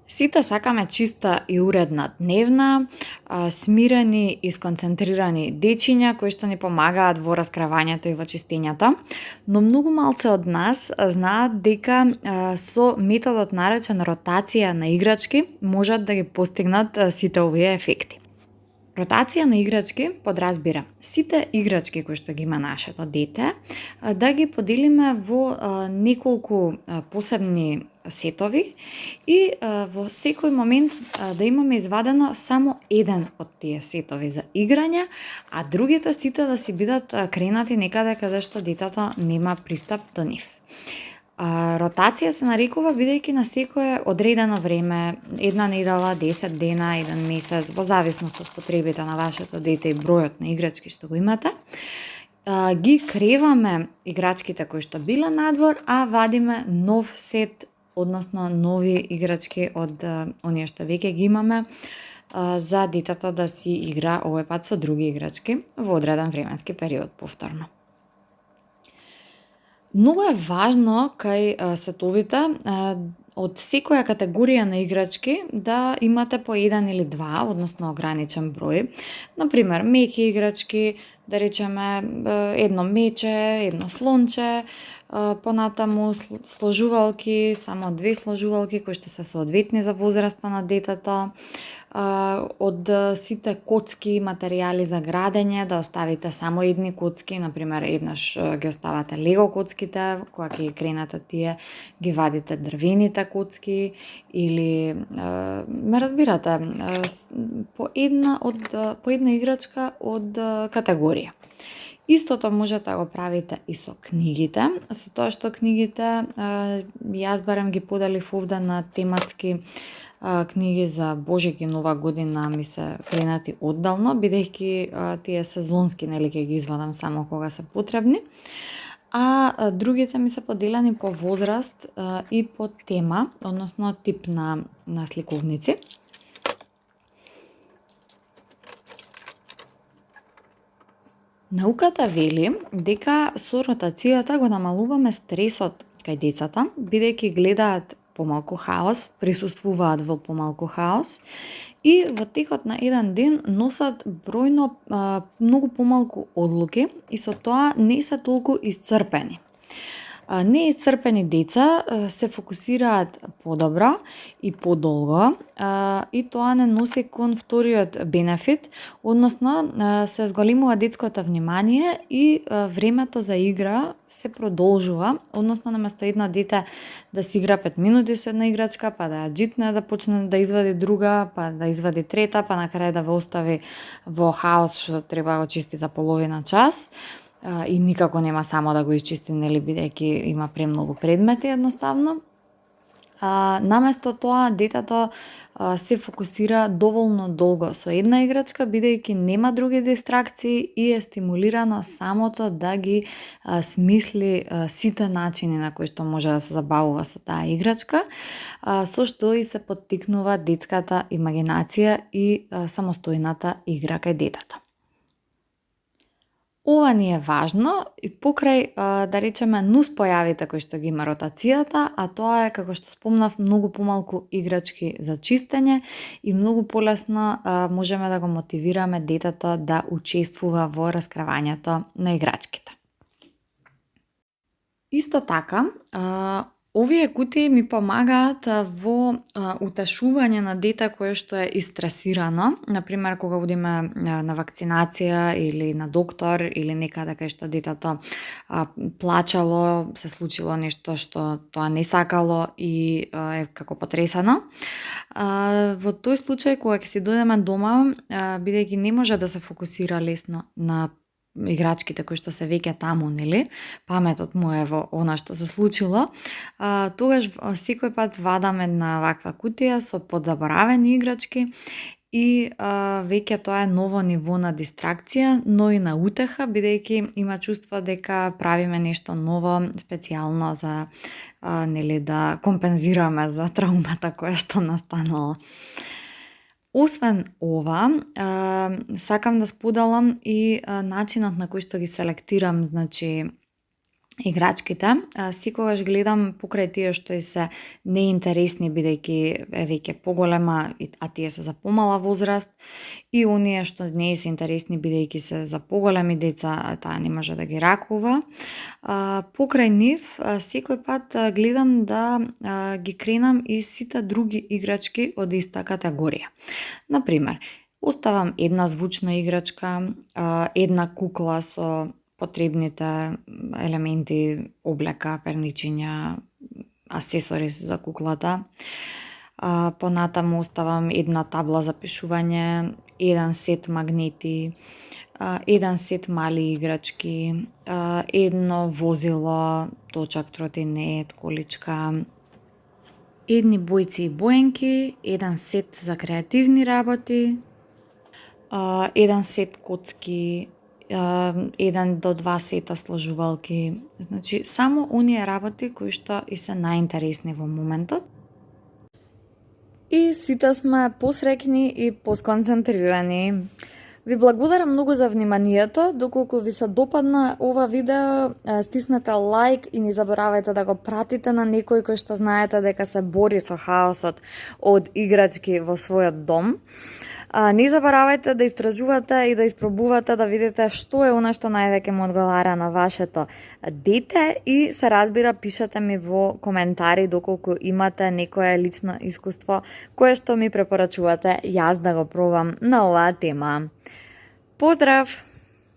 Сите сакаме чиста и уредна дневна, смирени и сконцентрирани дечиња кои што ни помагаат во раскравањето и во чистењето, но многу малце од нас знаат дека со методот наречен ротација на играчки можат да ги постигнат сите овие ефекти. Ротација на играчки подразбира сите играчки кои што ги има нашето дете да ги поделиме во неколку посебни сетови и во секој момент да имаме извадено само еден од тие сетови за играње, а другите сите да си бидат кренати некаде каде што детето нема пристап до нив. Ротација се нарекува бидејќи на секое одредено време, една недела, 10 дена, еден месец, во зависност од потребите на вашето дете и бројот на играчки што го имате, ги креваме играчките кои што биле надвор, а вадиме нов сет, односно нови играчки од оние што веќе ги имаме за детето да си игра овој пат со други играчки во одреден временски период повторно. Многу е важно кај сетовите од секоја категорија на играчки да имате по еден или два, односно ограничен број. Например, меки играчки, да речеме едно мече, едно слонче, понатаму сложувалки, само 2 сложувалки кои што се соодветни за возраста на детето, од сите коцки, материјали за градење, да оставите само едни коцки, например, еднаш ги оставате лего коцките, кога ќе ги кренете тие, ги вадите дрвените коцки или ме разбирате, по една играчка од категорија. Истото можете да го правите и со книгите, со тоа што книгите јас барем ги поделив овде на тематски книги за Божик и Нова година ми се кренати оддавно, бидејќи тие сезонски, нели, ќе ги извадам само кога се потребни. А другите ми се поделени по возраст и по тема, односно тип на сликовници. Науката вели дека со ротацијата го намалуваме стресот кај децата, бидејќи гледаат помалку хаос, присуствуваат во помалку хаос и во текот на еден ден носат бројно многу помалку одлуки и со тоа не се толку исцрпени. Неисцрпени деца се фокусираат подобро и подолго и тоа не носи кон вториот бенефит, односно се зголемува детското внимание и времето за игра се продолжува, односно наместо едно дете да си игра 5 минути со една играчка, па да ја джитне, да почне да извади друга, па да извади трета, па на крај да ве остави во хаос што треба да го чисти за половина час. И никако нема само да го исчисти, нели, бидејќи има премногу предмети едноставно. Наместо тоа, детето се фокусира доволно долго со една играчка, бидејќи нема други дистракции и е стимулирано самото да ги смисли сите начини на кои што може да се забавува со таа играчка, со што и се поттикнува детската имагинација и самостојната игра кај детето. Ова ни е важно и покрај, да речеме, нуспојавите кои што ги има ротацијата, а тоа е, како што спомнав, многу помалку играчки за чистење и многу полесно можеме да го мотивираме детето да учествува во раскравањето на играчките. Исто така, овие кутии ми помагаат во утешување на дете кое што е истресирано, например кога одиме на вакцинација или на доктор или некаде кај што детето плачало, се случило нешто што тоа не сакало и е како потресено. Во тој случај кога ќе си дојдеме дома, бидејќи не може да се фокусира лесно на играчките кои што се веќе таму, нели? Паметот му е во она што се случило. Тогаш секој пат вадам една ваква кутија со подзаборавени играчки и веќе тоа е ново ниво на дистракција, но и на утеха, бидејќи има чувство дека правиме нешто ново, специјално за нели да компензираме за траумата која што настанала. Освен ова, сакам да споделам и начинот на кој што ги селектирам, значи, играчките. Секогаш гледам покрај тие што и се неинтересни бидејќи е веќе поголема, а тие се за помала возраст, и оние што не се интересни бидејќи се за поголеми деца, таа не може да ги ракува. Покрај нив секој пат гледам да ги кренам и сите други играчки од иста категорија. Например, оставам една звучна играчка, една кукла со потребните елементи, облека, перничиња, асесорис за куклата. Понатаму оставам една табла за пишување, еден сет магнети, еден сет мали играчки, едно возило, точак, тротинет, количка, едни бојци и боенки, еден сет за креативни работи, еден сет коцки, еден до два сета сложувалки. Значи, само оние работи кои што и се најинтересни во моментот. И сите сме посреќни и посконцентрирани. Ви благодарам многу за вниманието. Доколку ви се допадна ова видео, стиснете лайк и не заборавајте да го пратите на некој кој што знаете дека се бори со хаосот од играчки во својот дом. Не заборавајте да истражувате и да испробувате да видите што е она што највеќе му одговара на вашето дете, и се разбира, пишете ми во коментари доколку имате некое лично искуство кое што ми препорачувате јас да го пробам на оваа тема. Поздрав!